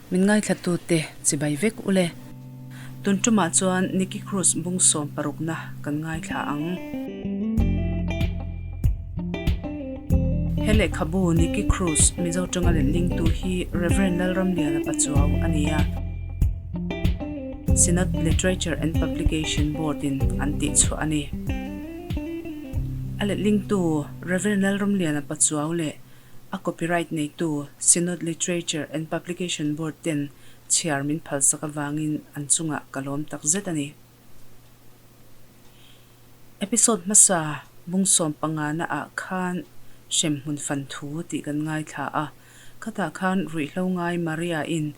Min ngaithlatute chibai vek u le. Tun tumah chuan Nicky Cruz bung sawm parukna kan ngaithla ang. He lehkhabu Nicky Cruz Mizo tanga letlingtu hi Rev. Lalramliana Pachuau a ni a. Synod Literature and Publication Board in an tihchhuah a ni. A letlingtu Rev. Lalramliana Pachuau leh a copyright neitu Synod Literature and Publication Board ten chhiar min phalsak avangin an chungah ka lawm tak zet a ni. Episode hmasa bungsawm pangana ah khan hremhmun fan thu tih kan ngaithla a, khatah khan ruihhlo ngai Maria in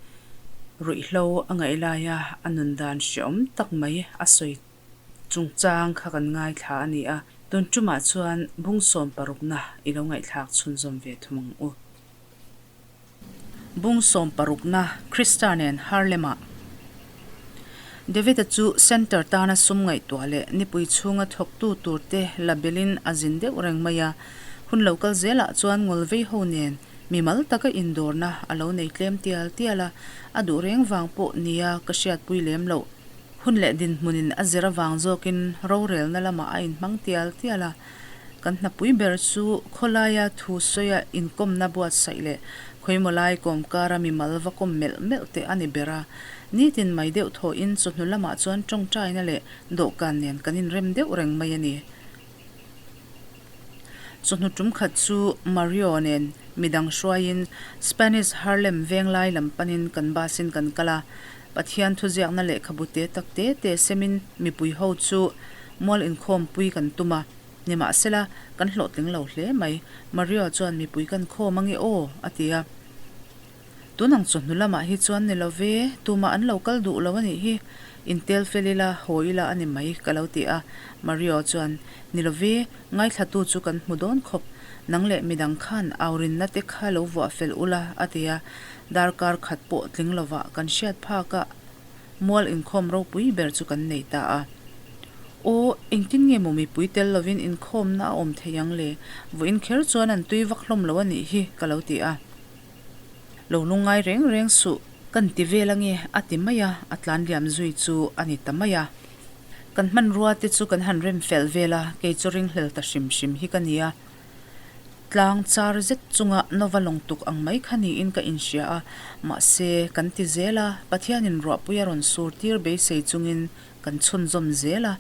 ruihhlo a ngaih laia a nun dan hreawm tak mai a sawi chungchang kha kan ngaithla a ni a, tun tumah chuan bungsawm parukna i lo ngaihthlak chhunzawm ve thum ang u. Bung sawm parukna Krista nen Harlem-ah David-a chu Center tana sum ngaihtuah leh nipui chhunga thawktu turte la belin a zin deuh reng mai a. Hun lo kal zelah chuan ngawlvei ho nen mimal taka indawrna a lo nei tlem tial tial a, a duh reng vang pawh nia ka hriatpui lem loh. Hun leh dinhmunin a zir avang zawkin rorelna lamah a inhmang tial tial a. Kan hnapui ber chu khawlaia thu sawia inkawmna buatsaih leh khawimaw lai kawmkara mimal va kawm melh melh te a ni ber a. Nitin mai deuh thawhin chawhnu lamah chuan tawngtaina leh dawhkan nen kan inrem deuh reng mai a ni. Chawhnu tum khat chu Mario nen midang hruaiin Spanish Harlem venglai lam panin kan bus in kan kal a. Pathian thuziakna lehkhabu te tak te te semin mipui ho chu Mual inkhawmpui kan tum a, nimahsela kan hlawhtling lo hle mai. Mario chuan mipui kan khawm ange aw, a ti a. Tun ang chawhnu lamah hi chuan ni lo ve, tumah an lo kal duh lo a nih hi. Intel fel ila, haw ila a ni mai, ka lo ti a. Mario chuan, Ni lo ve, ngaithlatu chu kan hmu dawn khawp. Nang leh midang khan aurinna te kha lo vuah fel ula, a ti a. Darkar khat pawh tling lovah kan hriat phak a. Mual inkhawm ropui ber chu kan nei ta a. Aw, engtin nge maw mipui tel lovin inkhawmna a awm thei ang le? Vawiin kher chuan an tui vak hlawm lo a nih hi, ka lo ti a. Lo lungngai reng reng suh, kan ti vel ange, a ti mai a, a tlan liam zui chu a ni ta mai a. Kan hmanrua te chu kan han rem fel vel a, kei chu ringhlel ta hrim hrim hi ka nia. Tlang char zet chunga Nova lawng tuk ang mai kha niin ka inhria a, mahse, kan ti zel a, Pathianin ruahpui a rawn sur tir beisei chungin kan chhunzawm zel a.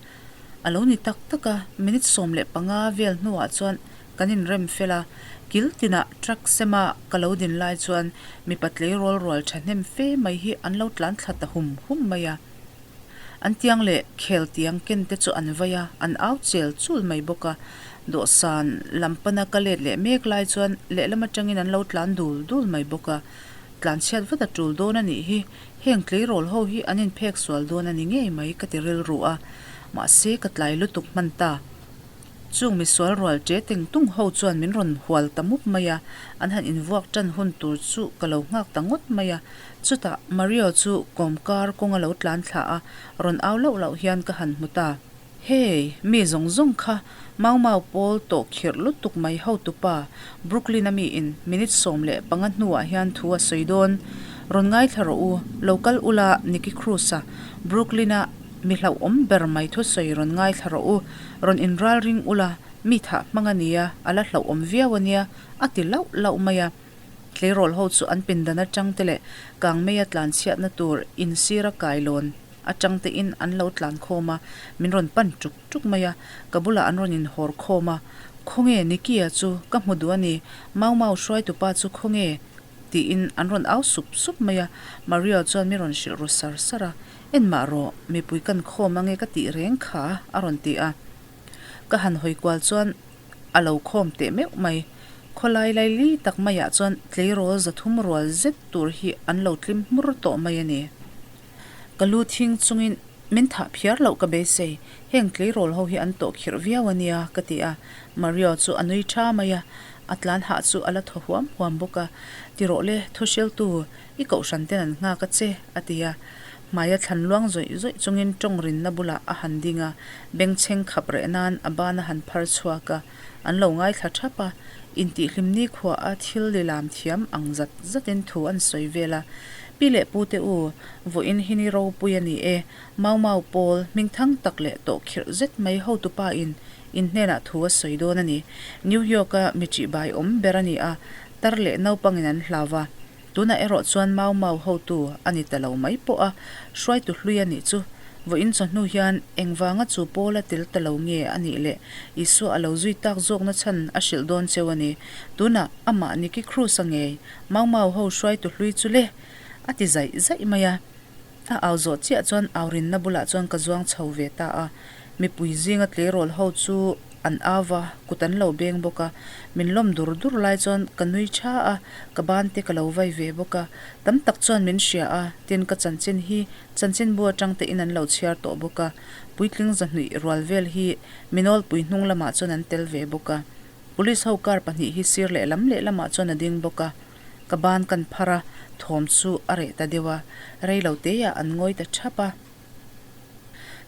A lo ni tak tak a, minute 15 vel hnuah chuan kan inrem fel a, kil tinah truck sema ka lo din lai chuan mipa tleirawl rual thahnem fe mai hi an lo tlan thla ta hum hum mai a. An tiang leh khel tiang ken te chu an vai a, an au chel chul mai bawk a. Dawhsan lam pana ka let leh mek lai chuan lehlam atangin an lo tlan dul dul mai bawk a. Tlan chhiat vat a tul dawn a nih hi, heng tleirawl ho hi an inphek sual dawn a ni ngei mai ka ti rilru a. Mahse ka tlai lutuk hman ta. Chung misual rual ṭe teng tung ho chuan min rawn hual ta mup mai a, an han invuak ṭan hun tur chu ka lo nghak ta ngawt mai a. Chutah Mario chu kawmkar kawng a lo tlan thla a, rawn au lauh lauh hian ka han hmu ta. Hey, mi zawng zawng kha Mau Mau pawl tawh khirh lutuk mai hotupa Brooklyn-a miin minute 15 hnuah hian thu a sawi dawn. Rawn ngaithla rawh u, lo kal ula Nicky Cruz-a Brooklyn-a Mi hlauhawm ber mai thusawi rawn ngaithla rawh u, rawn inral ring ula, mi thah hmang a nia, a la hlauhawm viau a nia, a ti lauh lauh mai a. Tleirawl ho chu an pindan atang te leh kangmeia tlan chhiatna tur insira kailawn atang te in an lo tlan khawm a, min rawn pan tuk tuk mai a, ka bulah an rawn inhawr khawm a, Khawnge Nicky-a chu ka hmu duh a ni, Mau Mau hruaitupa chu khawnge? tiin an rawn au sup sup mai a, Mario chuan mi rawn hrilh ru sar sar a, Enmah rawh, mipui kan khawm ange ka tih reng kha, a rawn ti a. Ka han hawi kual chuan a lo khawm teh meuh mai. Khawlai laili tak maiah chuan tleirawl 300 rual zet tur hi an lo tlim hmur tawh mai a ni. Ka lu thing chungin min thah phiar loh ka beisei, heng tleirawl ho hi an tawh khirh viau a nia, ka ti a. Mario chu a nui tha mai a, a tlan hah chu a la thaw huam huam bawk a. Ti rawh le, thuhriltu, I kohhran ten an nghak a che, a ti a. Hmaia thlan luang zawih zawih chungin tawng rinna bulah a han ding a, bengchheng khap reh nan a ban a han phar chhuak a. An lo ngaithla thap a. Intihhlim nikhua a thil lilam thiam ang zat zatin thu an sawi vel a. Pi leh pu te u, vawiin hi ni ropui a ni e. Mau Mau pawl hmingthang tak leh tawh khirh zet mai hotupa in in hnenah thu a sawi dawn a ni. New York a mi ṭihbai awm ber a ni a, tar leh naupangin an hlau va. Tunah erawh chuan Mau Mau hotu a ni ta lo mai pawh a, hruaitu hlui a nih chu. Vawiin chawhnu hian engvanga chu Paul a tel ta lo nge a nih leh Isua a lo zui tak zawkna chhan a hrilh dawn cheu a ni. Tunah amah Nicky Cruz-a ngei Mau Mau ho hruaitu hlui chu le! a ti zaih zaih mai a. A au zawh chiah chuan au rinna bulah chuan ka zuang chho ve ta a, mipui zinga tleirawl ho chu an au va, kut an lo beng bawk a, min lawm dur dur lai chuan ka nui tha a, ka ban te ka lo vai ve bawk a, tam tak chuan min hria a, tin ka chanchin hi chanchinbu atang te in an lo chhiar tawh bawk a, puitling zahnuih rual vel hi minawlpui hnung lamah chuan an tel ve bawk a, police ho car pahnih hi sir lehlam lehlamah chuan a ding bawk a. Ka ban kan phar a, thawm chu a reh ta deuh a, rei lo teiah an ngawi ta thap a.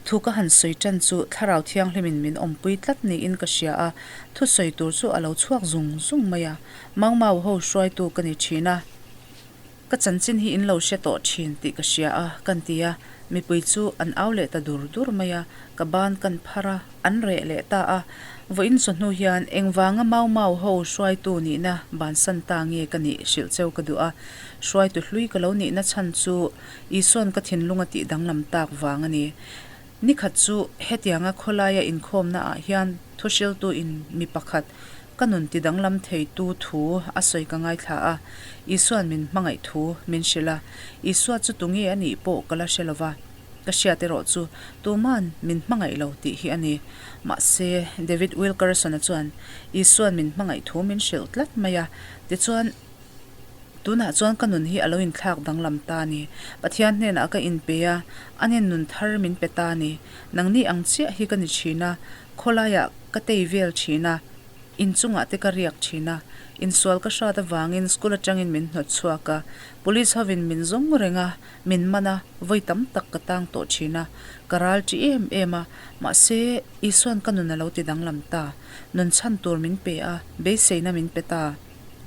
Thu ka han sawi tan chu Thlarau Thianghlimin min awmpui tlat niin ka hria a, thu sawi tur chu a lo chhuak zung zung mai a, Mau Mau ho hruaitu ka ni thin a, ka chanchin hi in lo hre tawh thin tih ka hria a, kan ti a, mipui chu an au leh ta dur dur mai a, ka ban kan phar a. An reh leh ta a, vawiin chawhnu hian engvanga Mau Mau ho hruaitu nihna bansan ta nge ka nih hrilh cheu ka duh a, hruaitu hlui ka lo nihna chhan chu Isua'n ka thinlung a tih danglam tak vang a ni. Nikhat chu hetianga khawlaia inkhawmna ah hian thuhriltu in mi pakhat ka nun ti danglam theitu thu a sawi ka ngaithla a, Isua'n min hmangaih thu min hrilh a, Isua chu tunge a nih pawh ka la hre lova. Ka hriat erawh chu tuma'n min hmangaih lo tih hi a ni. Mahse, David Wilkerson-a chuan Isua'n min hmangaih thu min hrilh tlat mai a. Tichuan, tunah chuan ka nun hi a lo inthlak danglam ta a ni. Pathian hnenah ka inpe a, anin nun thar min pe ta a ni. Nangni ang chiah hi ka ni thin a, khawlaiah ka tei vel thin a, inchungah te ka riak thin a. Insual ka hrat avangin school atangin min hnawt chhuak a, police hovin min zawng reng a, Min man a, vawi tam tak ka tang tawh thin a, ka ral ṭi em em a, mahse Isua'n ka nun a lo ti danglam ta. Nun chhan tur min pe a, beiseina min pe ta.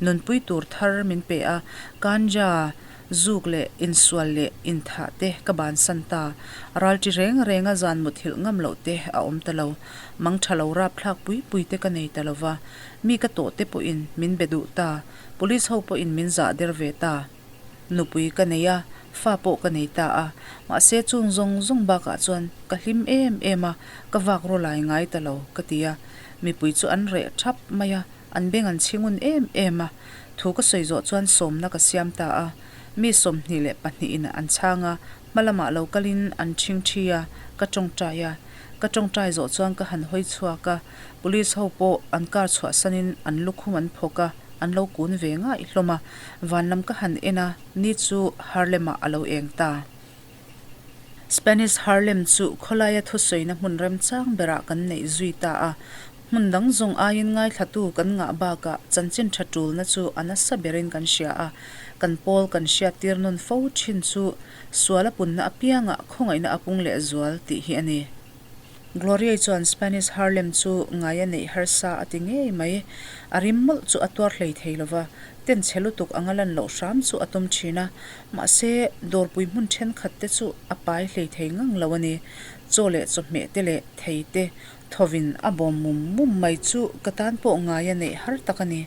Nunpui tur thar min pe a, kanja, zuk leh insual leh inthah te ka bansan ta. Ral ṭi reng reng a zan muthilh ngam loh te a awm ta lo. Mang ṭha lo rapthlak pui pui te ka nei ta lo va, mi ka tawh te pawhin min be duh ta, police ho pawhin min zah der ve ta. Nupui ka nei a, fa pawh ka nei ta a. Mahse chung zawng zawng bakah chuan ka hlim em em a, ka vak raw lai ngai ta lo, ka ti a. Mipui chu an reh thap mai a, an beng an chhi ngun em em a. Thu ka sawi zawh chuan sawmna ka siam ta a. Mi 22 in an chhang a, hma lamah lo kalin an ṭhing ṭhi a, ka ṭawngṭai a. Ka ṭawngṭai zawh chuan ka han hawi chhuak a, police ho pawh an car chhuahsanin an lukhum an phawk a. An lo kun ve ngaih hlawm a, van lam ka han en a, ni chu Harlem-ah a lo eng ta. Spanish Harlem chu khawlaia thusawina hmun remchang berah kan neih zui ta a, hmun dang zawng aiin ngaithlatu kan ngah bakah chanchin tha tulna chu a nasa berin kan hria a, kan pawl kan hriattir nawn fo thin chu sual a punna apiangah khawngaihna a pung lehzual tih hi a ni. Gloria-i chuan Spanish Harlem chu ngai a neih harsa a ti ngei mai. A rim mawlh chu a tuar hlei thei lo va, ten chhe lutuk anga lan loh hram chu a tum thin a. Mahse, dawrpui hmun thenkhat te chu a pai hlei thei ngang lo a ni. Chaw leh chawhmeh te leh thei te thawvin a bawm mum mum mai chu ka tan pawh ngai a neih har tak a ni.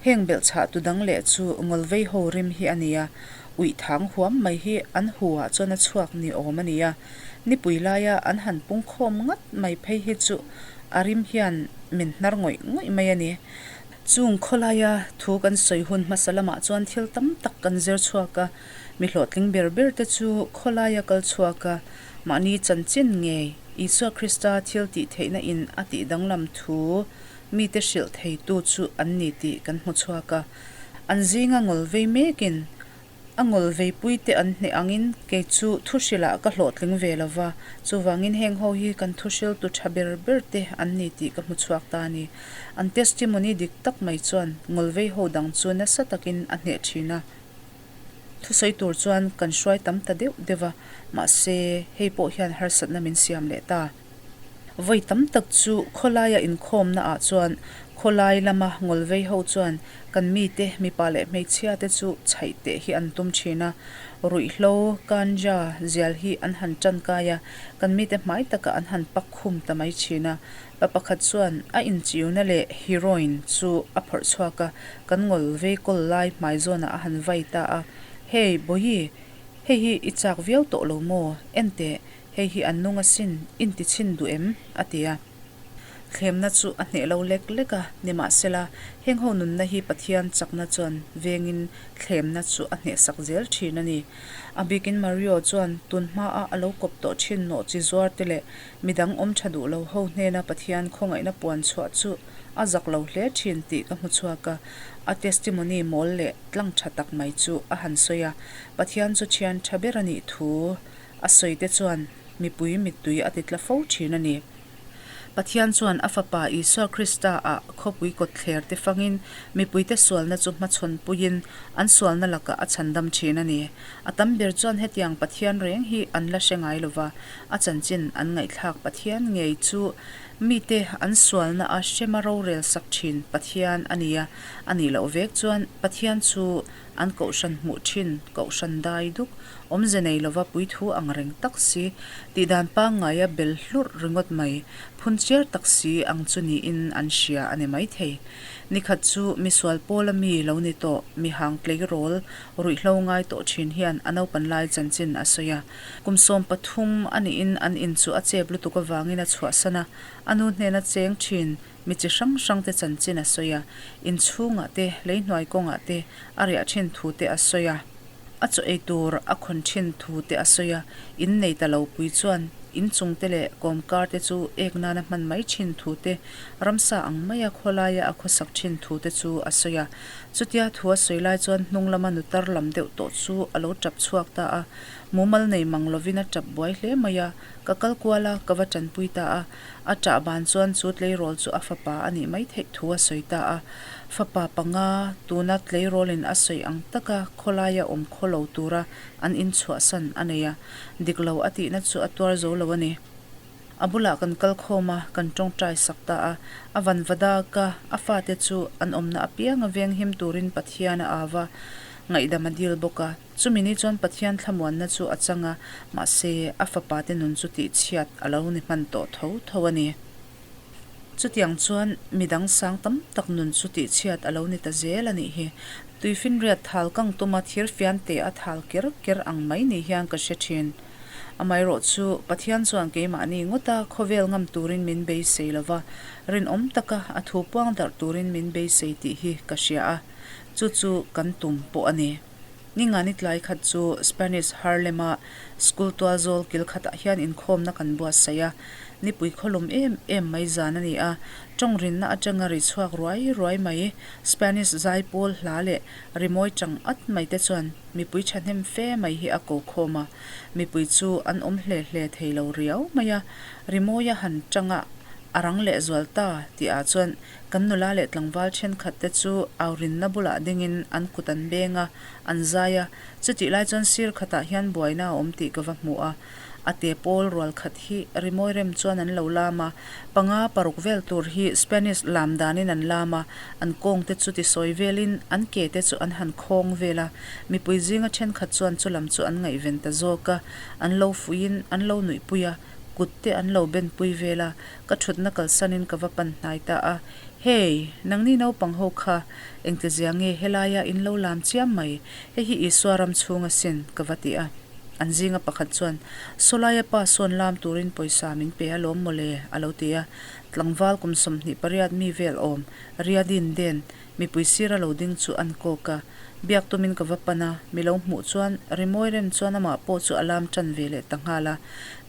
Heng belhchhah tu dang leh chu ngawlvei ho rim hi a ni a, uih thang huam mai hi an hu ah chuan a chhuak ni awm a ni a. Nipui laia an han pung khawm ngat mai phei hi chu a rim hian min hnar ngawih ngawih mai a ni. Chung khawlaia thu kan sawi hun hmasa lamah chuan thil tam tak kan zir chhuak a, mi hlawhtling ber ber te chu khawlaia kal chhuak a, mahni chanchin ngei Isua Krista thil tih theihna in a tih danglam thu mite hrilh theitu chu an ni tih kan hmu chhuak a. An zinga ngawl vei mekin A ngawl veipuite an hneh angin kei chu thuhrilah ka hlawhtling ve lo va, chuvangin heng ho hi kan thuhriltu tha ber ber te an ni tih ka hmu chhuak ta a ni. An testimony dik tak mai chuan ngawl vei ho dang chu nasa takin a hneh thin a. Thusawi tur chuan kan hruai tam ta deuh deuh va, mahse hei pawh hian harsatna min siam leh ta. Vawi tam tak chu khawlaia inkhawmna ah chuan Khawlai lama ngawlvei ho chuan kan mite, mipa leh hmeichhia te chu chhaih teh hi an tum thin a. Ruihhlo, ganja, zial hi an han tankai a, kan mite hmai takah an han pak khum ta mai thin a. Pa pakhat chuan a inchiuna leh heroin chu a phawrh chhuak a, kan ngawlvei kawl lai hmai zawnah a han vai ta a. Hey, Bawihi, hei hi i chak viau tawh lo maw? En teh, hei hi an nung asin, inti chhin duh em? a ti a. Thlemna chu a hneh lo lek lek a, nimahsela, heng ho nunna hi Pathian chakna chuan vengin thlemna chu a hnehsak zel thin a ni. A bikin Mario chuan tun hmaa a lo kawp tawh thin nawh chi zuar te leh midang awm tha duh lo ho hnena Pathian khawngaihna puan chhuah chu a zak lo hle thin tih ka hmu chhuak a, a testimony mawl leh tlang tha tak mai chu a han sawi a, Pathian chu thian tha ber a nih thu a sawi te chuan mipui mittui a ti tla fo thin a ni. Pathian chuan a Fapa Isua Krista ah khawpui kawtthler te fangin mipuite sualna chu hmachhawn puiin an sualna lakah a chhandam thin a ni. A tam ber chuan hetiang Pathian reng hi an la hre ngai lova, a chanchin an ngaihthlak Pathian ngei chu mite an sualna a hrema rorel sak thin Pathian a ni a, a nih loh vek chuan Pathian chu An kohhran hmuh thin, kohhran dai duk, awmze nei lova puithu ang reng tak si, tihdan pangngaia bel hlurh ringawt mai, phun chiar tak si ang chu niin an hria a ni maithei. Nikhat chu misual pawla mi lo ni tawh, mi hang tleirawl, ruihhlo ngai tawh thin hian a naupan lai chanchin a sawi a. Kum 13 a niin an in chu a chep lutuk avangin a chhuahsan a, a nu hnena cheng thin, Mi chi hrang hrang te chanchin a sawi a, inchhungah te, leihnuai kawngah te a riah thin thu te a sawi a, a chaw ei tur a khawn thin thu te a sawi a, in nei ta lo pui chuan inchung te leh kawmkar te chu ek nana hman mai thin thu te, ramsa ang maia khawlaia a khawsak thin thu te chu a sawi a. Chutia thu a sawi lai chuan hnung lama nu tar lam deuh tawh chu a lo tap chhuak ta a, mumal nei mang lovin a tap buai hle mai a, ka kal kual a, ka va tanpui ta a. A ṭah ban chuan chu tleirawl chu a fapa a nih mai theih thu a sawi ta a. Fapa panga tuna tleirawlin a sawi ang taka khawlaia awm khaw lo tura an inchhuahsan a nei a, dik lo a tihna chu a tuar zo lo a ni. A bulah kan kal khawm a, kan ṭawngṭai sak ta a. A vanvadaka a fate chu an awmna apianga venghim turin Pathian a au a, ngaihdam a dil bawk a. Chumi ni chuan Pathian thlamuanna chu a chang a, mahse, a fapate nun chu tihchhiat a lo ni hman tawh tho tho a ni. Chutiang chuan midang sang tam tak nun chu tihchhiat a lo ni ta zel a nih hi. Tuifinriat thal kang tuma thir fiante a thal ker ker ang mai ni hian ka hre thin. Amaherawh chu, Pathian chuan keimahni ngawta khawvel ngam turin min beisei lo va, rinawm taka a thu puang darh turin min beisei tih hi ka hria a, chu chu kan tum pawh a ni. Ningani tlai khat chu Spanish Harlem-a school tual zawl kil khatah hian inkhawmna kan buatsaih a. Nipui khawlum em em mai zan a ni a, tawng rinna atanga ri chhuak ruai ruai mai Spanish zaipawl hla leh rimawi chang at mai te chuan mipui thahnem fe mai hi a ko khawm a. Mipui chu an awm hle hle thei lo riau mai a, rimawi a han tang a, a rang leh zual ta tihah chuan Kan nula leh tlangval thenkhat te chu aurinna bulah dingin an kut an beng a, an zai a. Chutih lai chuan sir khatah hian buaina a awm tih ka va hmu a. A te pawl rual khat hi rimawi rem chuan an lo lam a, panga paruk vel tur hi Spanish lam danin an lam a, an kawng te chu tisawi velin an ke te chu an han khawng vel a. Mipui zinga thenkhat chuan chu lam chu an ngaihven ta zawk a, an lo fuihin an lo nuihpui a, kut te an lo benpui vel a. Ka thutna kalsanin ka va pan hnai ta a, Hey, nangni naupang ho kha, engtizia nge helaia in lo lam chiam mai, hei hi Isua ram chhung asin, ka va ti a. An zinga pakhat chuan, Sawlaia pa sawn lam turin pawisa min pe alawm mawle, a lo ti a. Tlangval kum 28 mi vel awm, Riadin Den, mipui sira lo ding chu an kawk a. Biak tumin ka va pan a, mi lo hmuh chuan rimawi rem chuan amah pawh chu a lam tan ve leh ta nghal a.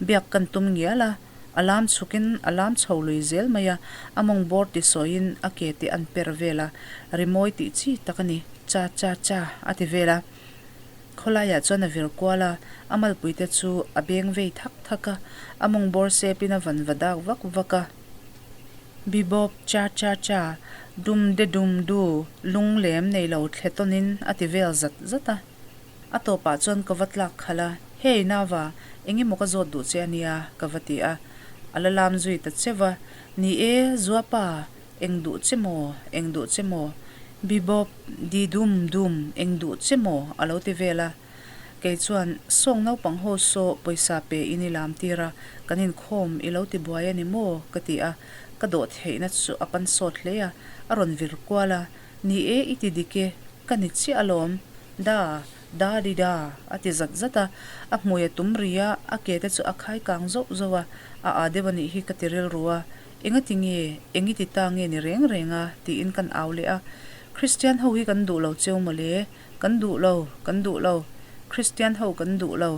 Biak kan tum ngial a. A lam chhukin a lam chho lui zel mai a, a mawng bawr ti sawiin a ke te an per vel a, rimawi tih chi tak a ni, cha cha cha a ti vel a. Khawlaiah chuan a vir kual a, a malpui te chu a beng vei thak thak a, a mawng bawr sepin a van va dak vak vak a. Bibawp cha cha cha, dum de dum du, lung lem nei lo thle tawnin a ti vel zat zat a. A tawpah chuan ka va tlak khalh a, Hey Nava, eng emaw ka zawt duh che a nia, ka va ti a. A la lam zui ta che va, Ni e, Zuapa, Eng duh che maw? Eng duh che maw? Bi bawp, di dum dum, eng duh che maw? a lo ti vel a. Kei chuan, Sawng naupang ho saw pawisa pe in i lam tir a, kan inkhawm i lo ti buai a ni maw? ka ti a. Ka dawh theihna chu a pan sawt hle a, a rawn vir kual a, Ni e, i ti dik e, ka ni chiah alawm. Da, da di da, a ti zat zat a, a hmui a tum ri a, a ke te chu a khai kang zauh zauh a, a aa deuh a nih hi ka ti rilru a, Engati nge, eng i ti ta nge ni reng reng a? tiin kan au leh a. Kristian ho hi kan duh lo cheu mawle, kan duh lo, kan duh lo, Kristian ho kan duh lo,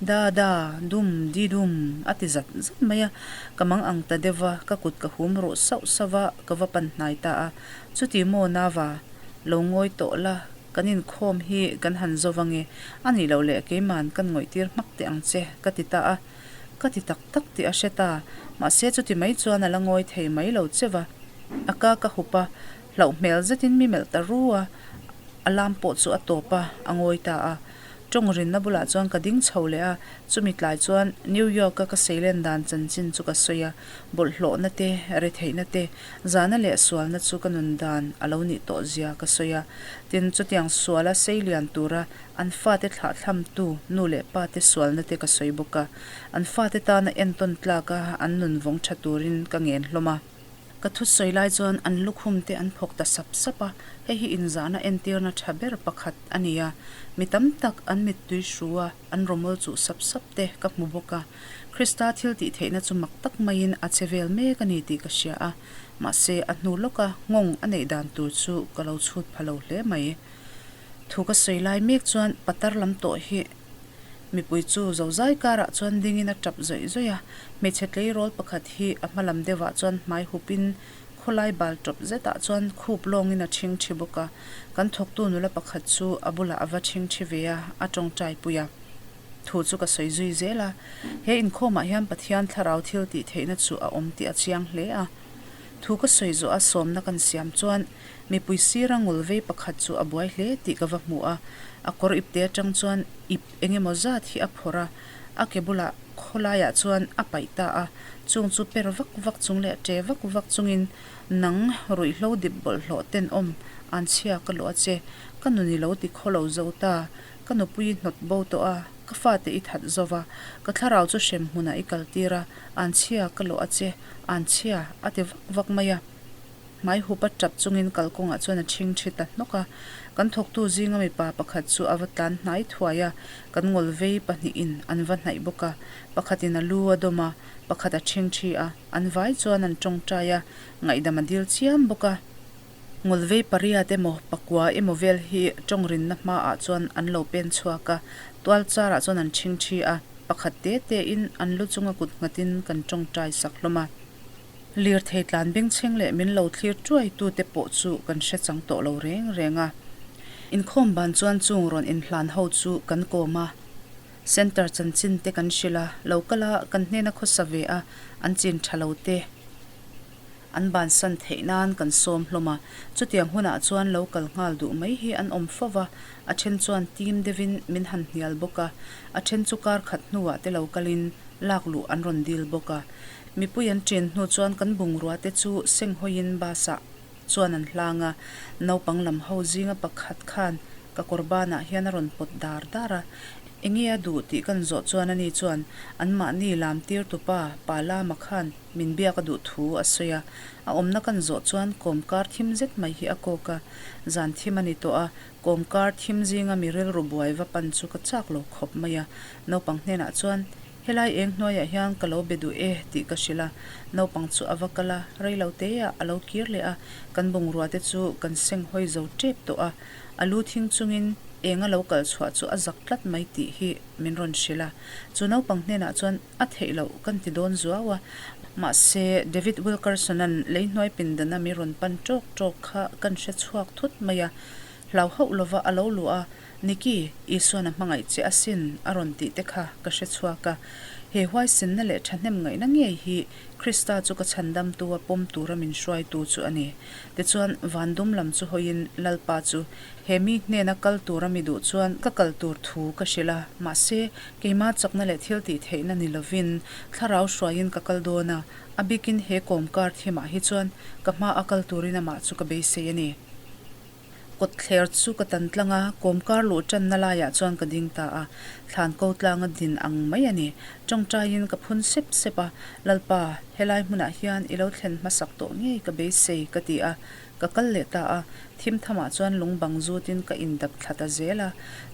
da da, dum, di dum, a ti zat zat mai a. Ka mang ang ta deuh va, ka kut ka hum ruh sauh sauh va, ka va pan hnai ta a. Chuti maw Nava, lo ngawi tawh la, kan inkhawm hi kan han zo vang e, a nih loh leh keiman kan ngawihtir hmak teh ang che, ka ti ta a. Ka ti tak tak tih a hre ta. Mahse chuti mai chuan a la ngawi thei mai lo che va. A ka ka hup a, hlauh hmel zetin mi melh ta ru a, a lam pawh chu a tawp a, a ngawi ta a. Tawng rinna bulah chuan ka ding chho leh a, chumi tlai chuan New York-a ka seilen dan chanchin chu ka sawi a, bawlhhlawhna te, retheihna te, zahna leh sualna chu ka nun dan a lo nih tawh zia ka sawi a. Tin, chutiang suala seilian tura An fate thlahthlamtu nu leh pate sualna te ka sawi bawk a, an fate tana entawn tlaka an nun vawng tha turin ka ngen hlawm a. Ka thusawi lai chuan an lukhum te an phawk ta sap sap a, hei hi inzahna entirna tha ber pakhat a ni a, mi tam tak an mittui hru a, an rawmawl chuh sap sap te ka hmu bawk a. Krista thil tih theihna chu mak tak maiin a che vel mek a ni tih ka hria a, mahse a hnu lawka nghawng a neih dan tur chu ka lo chhut pha lo hle mai. Thu ka sawi lai mek chuan patar lam tawh hi mipui chu zozai karah chuan dingin a tap zawih zawih a, hmeichhe tleirawl pakhat hi a hma lam deuhah chuan hmai hupin khawlai bal tawp zetah chuan khup lawngin a thing thi bawk a, kan thawktu nula pakhat chu a bulah a va thing thi ve a, a tawngtai pui a. Thu chu ka sawi zui zel a, he inkhawmah hian Pathian thlarau thil tih theihna chu a awm tih a chiang hle a. Thu ka sawi zawh a sawmna kan siam chuan Mipui sira ngul vei pakhat chu a buai hle tih ka va hmu a, a kawr ipte atang chuan ip eng emaw zat hi a phawrh a, a ke bulah khawlaiah chuan a paih ta a, chung chu per vak vak chung leh ṭe vak vak chungin, Nang, ruihhlo dip bawlhhlawh tenawm, anchhia ka luah che, ka nun i lo ti khawlo zo ta, ka nupui i hnawt bo tawh a, ka fate i that zo va, ka thlarau chu hrem hmunah i kaltir a, anchhia ka luah a che, anchhia, a ti vak vak mai a. Hmai hup a tap chungin kalkawngah chuan a chhing thi ta hnawk a. Kan thawktu zinga mipa pakhat chu a va tlan hnai thuai a, kan ngawl vei pahnihin an va hnaih bawk a. Pakhatin a lu a dawm a, pakhat a chhing thi a, an vai chuan an tawngtai a, ngaihdam a dil chiam bawk a. Ngawl vei pariat emaw pakua emaw vel hi tawngrinna hmaah chuan an lo pen chhuak a, tual charah chuan an chhing thi a, pakhat te tein an lu chunga kut nghatin kan tawngtai sak hlawm a. Lirthei tlan bengchheng leh min lo thlir tuai tu te pawh chu kan hre chang tawh lo reng reng a. Inkhawm ban chuan chung rawn inhlan ho chu kan kawm a, Centre chanchin te kan hrilh a, lo kal a, kan hnena khawsa ve a, an chin tha lo te an bansan theih nan kan sawm hlawm a. Chutiang hunah chuan lo kal nghal duh mai hi an awm fo va, a then chuan tim deuhin min han hnial bawk a, a then chu kar khat hnuah te lo kalin lak luh an rawn dil bawk a. Mipui an chen hnu chuan kan bungrua te chu senghawiin bus ah chuan an hlang a, naupang lam ho zinga pakhat khan ka kawr banah hian a rawn pawt dar dar a, enge a duh tih kan zawh chuan ani chuan anmahni lam tir tupa pa lama khan min biak a duh thu a sawi a, a awmna kan zawh chuan kawmkar thim zet mai hi a kawk a, zan thim a ni tawh a, kawmkar thim zinga mi rilru buai va pan chu ka chak lo khawp mai a, naupang hnenah chuan Helai eng hnuaiah hian ka lo be duh e tih ka hrilh a, naupang chu a va kal a, rei lo teah a lo kir leh a, kan bungrua te chu kan seng hawi zo tep tawh a, a lu thing chungin eng a lo kal chhuah chu a zak tlat mai tih hi min rawn hrilh a, chu naupang hnenah chuan a theih loh kan ti dawn zuau a, mahse David Wilkerson-a'n lei hnuai pindana mi rawn pan tawk tawk kha kan hre chhuak thut mai a, hlau hauh lova a lo luh a, Nikki, Isuan a hmangaih che asin a rawn tih te kha ka hre chhuak a. He huaisenna leh thahnem ngaihna ngei hi Krista chu ka chhandamtua pawm tura min hruaitu chu a ni. Tichuan, van dum lam chu hawiin Lalpa chu he mi hnena kal tura mi duh chuan ka kal tur thu ka hrilh a, mahse, keima chakna leh thil tih theihna ni lovin thlarau hruaiin ka kal dawn a, a bikin he kawmkar thimah hi chuan ka hma a kal turin amah chu ka beisei a ni. Kawtthler chu ka tan tlang a, kawmkar luh tanna laiah chuan ka ding ta a, thlan ko tlanga din ang mai a ni. Tawngtaiin ka phun sep sep a, Lalpa, helai hmunah hian i lo thlen hmasak tawh ngei ka beisei, ka ti a. Ka kal leh ta a, thim thamah chuan lung bang zutin ka indap thla ta zel a.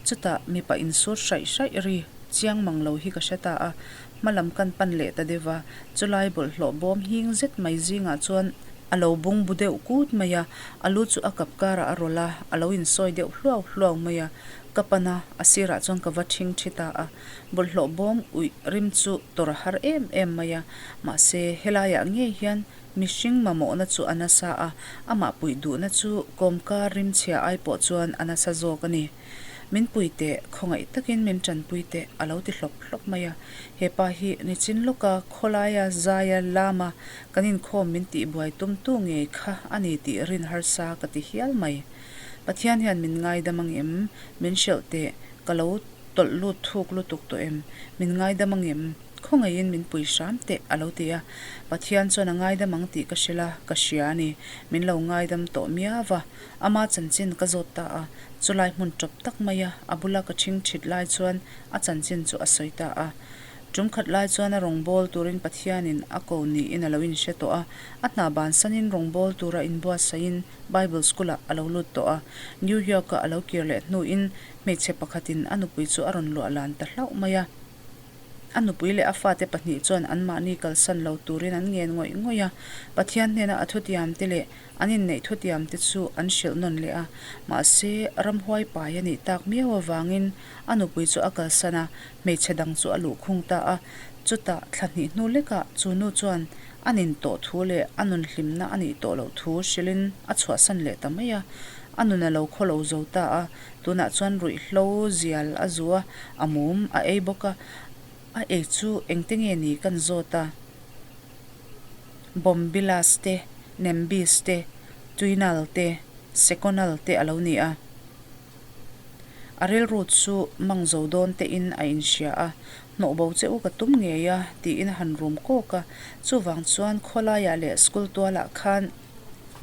Chutah mipa insut hraih hraih ri chiang mang lo hi ka hre ta a, hma lam kan pan leh ta deuh va, chulai bawlhhlawh bawm hing zet mai zingah chuan a lo bung bu deuh kut mai a, a lu chu a kap karah a rawlh a, a lo insawi deuh hluau hluau mai a, ka pan a, a sirah chuan ka va ṭhing ṭhi ta a, bawlhhlawh bawm uih rim chu tawrh a har em em mai a, mahse helaiah ngei hian mihring mamawhna chu a nasa a, amah puih duhna chu kawmkar rimchhia ai pawh chuan a nasa zawk a ni. Min pui teh, khawngaih takin min tanpui teh, a lo ti hlawp hlawp mai a. He pa hi nichin lawka khawlaia zaia lama kan inkhawm min tihbuai tumtu ngei kha a ni tih rin harsa ka ti hial mai. Pathian hian min ngaidam ang em? Min hrelh teh, ka lo tawlh lut thuk lutuk tawh em? Min ngaidam ang em? Khawngaihin min pui hram teh, a lo ti a. Pathian chuan a ngaidam ang tih ka hrilh a, ka hria a ni. Min lo ngaidam tawh miau va. Ama chanchin ka zawt ta a, chulai hmun tawp tak maia a bula ka ṭhing ṭhit lai chuan a chanchin chu a sawi ta a. Ṭum khat lai chuan a rawngbâwl turin Pathianin a ko niin a lo inhre tawh a, a hna bansanin rawngbâwl tura inbuatsaihin Bible School-ah a lo lut tawh a. New York-a a lo kir leh hnuin hmeichhe pakhatin a nupui chu a rawn luah lan ta hlauh mai a. A nupui leh a fate pahnih chuan anmahni kalsan lo turin an ngen ngawih ngawih a, Pathian hnena a thutiamte leh an inneih thutiamte chu an hrilh nawn leh a. Mahse, ramhuai pai a nih tak miau avangin a nupui chu a kalsan a, hmeichhe dang chu a luhkhung ta a. Chutah thla hnih hnu lekah chu nu chuan a nin tawh thu leh a nun hlimna a nih tawh loh thu hrilhin a chhuahsan leh ta mai a. A nun a lo khaw lo zo ta a, Tunah chuan ruihhlo zial a zu a, a mum a ei bawk a, a ei chu engte nge ni kan zawt a, Bombilas te, Nembis te, Tuinal te, Seconal te a lo ni a. A rilru chu mang zo dawn te in a inhria a, hnawh bo che u ka tum ngei a tiin a han rum kawk a, chuvang chuan khawlaiah leh school tualah khan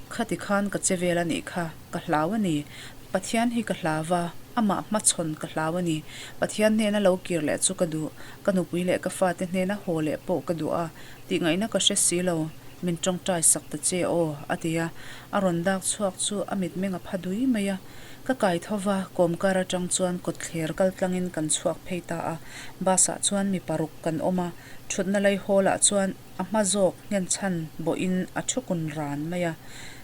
Khati khan ka che vel a nih kha, ka hlau a ni. Pathian hi ka hlau va, amah hmachhawn ka hlau a ni. Pathian hnena lo kir leh chu ka duh, ka nupui leh ka fate hnena haw leh pawh ka duh a, tihngaihna ka hre si lo, min tawngtai sak ta che aw, a ti a. A rawn dak chhuak chu a mitmeng a pha dui mai a. Ka kai tho va, kawmkar atang chuan kawtthler kal tlangin kan chhuak phei ta a. Bus ah chuan mi paruk kan awm a, thutna lei hall ah chuan A hma zawk nghenchhan bawhin a thu kun ran mai a.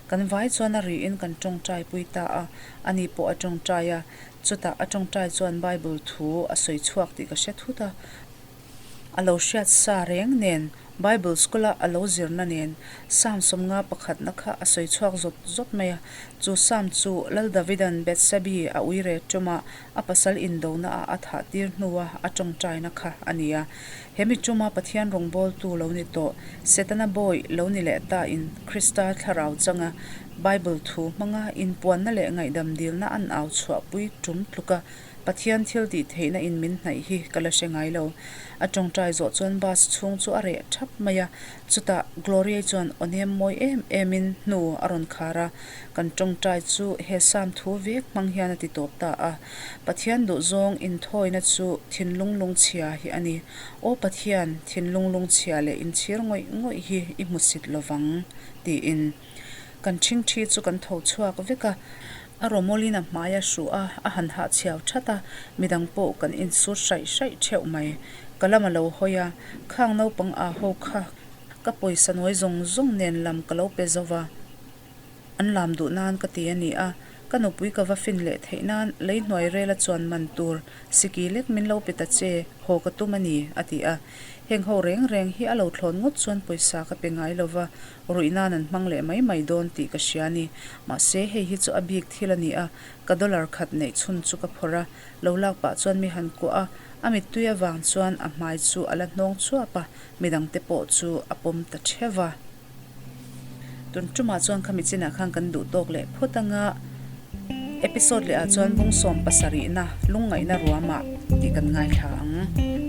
Kan vai chuan a riin kan tawngtai pui ta a, ani pawh a tawngtai a. Chutah a tawngtai chuan Bible thu a sawi chhuak tih ka hre thut a. A lo hriat sa reng nen, Bible school-a a lo zirna nen, Psalm sawmnga pakhatna kha a sawi chhuak zawt zawt mai a. Chu Psalm chu Lal Davida'n Bethsebi a uire ṭuma a pasal indonaah a thah tir hnua a tawngtaina kha a ni a. He mi ṭuma Pathian rawngbawltu lo ni tawh, Setana bawi lo ni leh ta in Krista thlarau changa Bible thu hmanga inpuanna leh ngaihdam dilna an au chhuahpui ṭum tluka Pathian thil tih theihna in min hnaih hi ka la hre ngai lo. A ṭawngṭai zawh chuan bus chhung chu a reh ṭhap mai a, chutah Gloria chuan aw nem mawi em em in hnu a rawn khar a, kan ṭawngṭai chu he Psalm thu vek hmang hian a ti tawp ta a. Pathian duhzawng inthawina chu thinlung lungchhia hi a ni. Aw Pathian, thinlung lungchhia leh inchhir ngawih ngawih hi i hmusit lovang, tiin. Kan ṭhingṭhi chu kan tho chhuak vek a, a rawmawlin a hmai a hruh a, a han hahchhiau that a, midang pawh kan insut hraih hraih theuh mai. Ka lam a lo hawi a, khang naupang aa ho kha ka pawisa nawi zawng zawng nen lam ka lo pe zo va. An lam duh nan ka ti a ni a. Ka nupui ka va fin leh theih nan lei hnuai rela chuan man tur siki lek min lo pe ta che, haw ka tum a ni, a ti a. Heng ho reng reng hi a lo thlawn ngawt chuan pawisa ka pe ngai lo va, ruih nan an hmang leh mai mai dawn tih ka hria a ni. Mahse, hei hi chu a bik thil a ni a, ka dollar khat neih chhun chu ka phawrh a, lo lak pah chuan mi han kuah a, a mittui avang chuan a hmai chu a la hnawng chuap a, midangte pawh chu a pawm ta theuh a. Tun tumah chuan khami chinah khan kan duh tawk leh phawt anga episode leh ah chuan bung sawm pasarihna lungngaihna ruamah tih kan ngaithla ang.